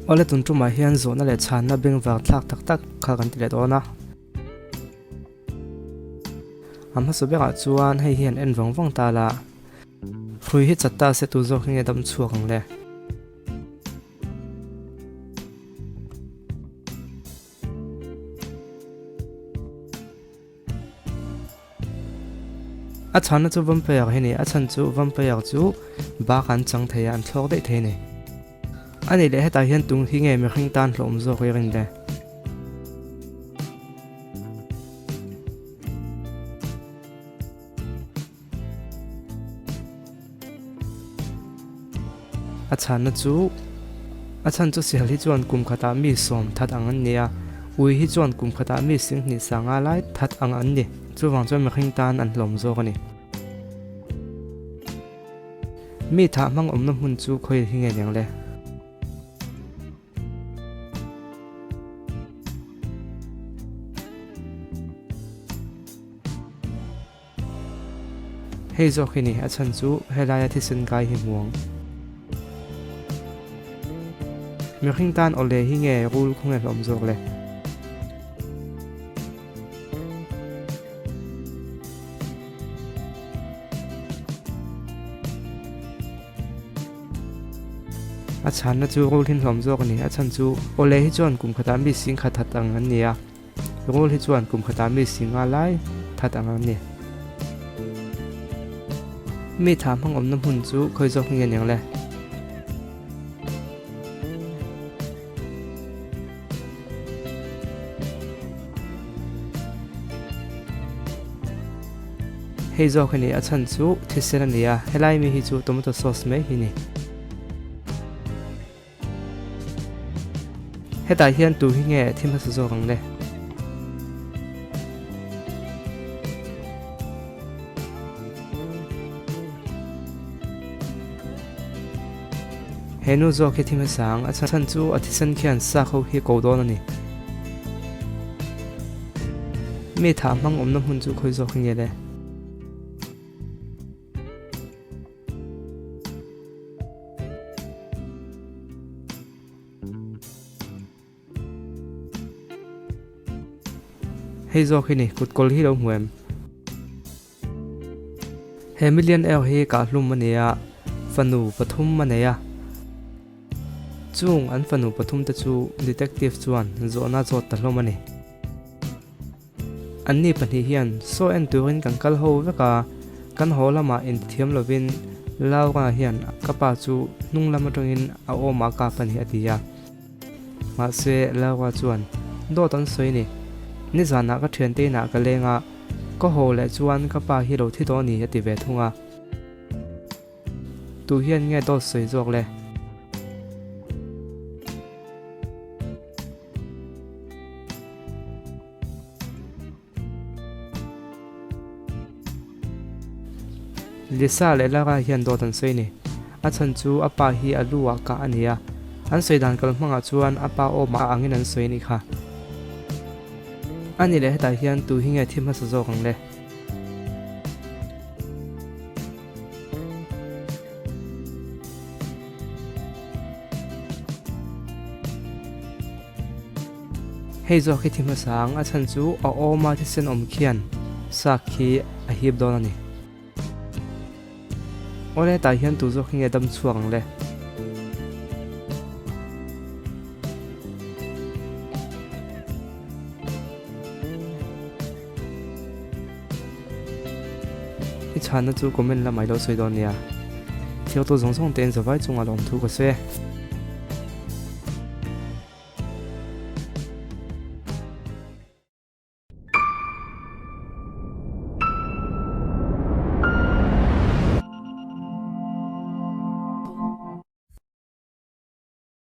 Awle tun tumah hian zawhna leh chhanna bengvar thlak tak tak kha kan ti leh dawn a. A hmasa berah chuan hei hian en vang vang ta la. Hrui hi chat ta se tu zawk hi nge dam chhuak ang le. A chhanna chu vampire hi ni, a chhan chu vampire chu bak an chang thei a, an thlawk daih thei a ni. A nih leh hetah hian tung hi nge mihring tan hlawm zawk i rin le? A chhanna chu, A chhan chu sihal hi chuan kum khatah mi sawm that ang an ni a, ui hi chuan kum khatah mi singhnih sanga lai that ang an ni. Chuvang chuan mihring tan an hlawm zawk a ni. Mi thah hmang awmna hmun chu khawi hi nge niang le? Hei zawk hi ni, a chhan chu helaia thisen kai hi hmuang. Mihring tan awle hi nge rul khaw nge hlawm zawk le? A chhanna chu rul hin hlawm zawk a ni, a chhan chu awle hi chuan kum khatah mi sing khat hat ang an ni a. Rul hi chuan kum khatah mi si nga lai that ang a ni. Mi tha hmang awmna hmun chu khawi zawk nge niang le? Hei zawk hi ni, a chhan chu thisen a ni a, helai mi hi chu tomato sauce mai hi ni. Hetah hian tu hi nge thi hmasa zawk ang le? He nu zawk hi thi hmasa ang, a chhan chu a thisen khian sak ho hi ko dawn a ni. Mi thah hmang awmna hmun chu khawi zawk hi nge le? Hei zawk hi ni, kut kawl hi lo hmu em? He million air hi kahhlum a ni a, fanu pathum a nei a. Chung an fanu pathum te chu detective chuan zawhna zawt ta hlawm a ni. Anni pahnih hian saw en turin kan kal ho vek a, kan haw lamah intithiam lovin Laura hian ka pa chu hnung lam atangin a awmah kap a ni a ti a. Mahse Laura chuan dawt an sawi ni, nizanah ka thiante inah ka leng a, ka haw leh chuan ka pa hi lo thi tawh a ni a ti ve thung a. Tu hian nge dawt sawi zawk le? Lisa leh Lara hian dawt an sawi ni. A chhan chu a pa hi a lu ah kah a ni a, an sawi dan kal hmangah chuan a pa awmah angin an sawi a nih kha. A ni leh hetah hian tu hi nge thi hmasa zawk ang le? Hei zawk hi thi hmasa ang, a chhan chu a awma thisen awm khian sak hi a hip dawn a ni. Awle tah hian tu zawk hi nge dam chhuak ang le? I chhanna chu comment lamah i lo sawi dawn nia. Thirtu zawng zawng tein zavai chungah lawmthu ka sawi e.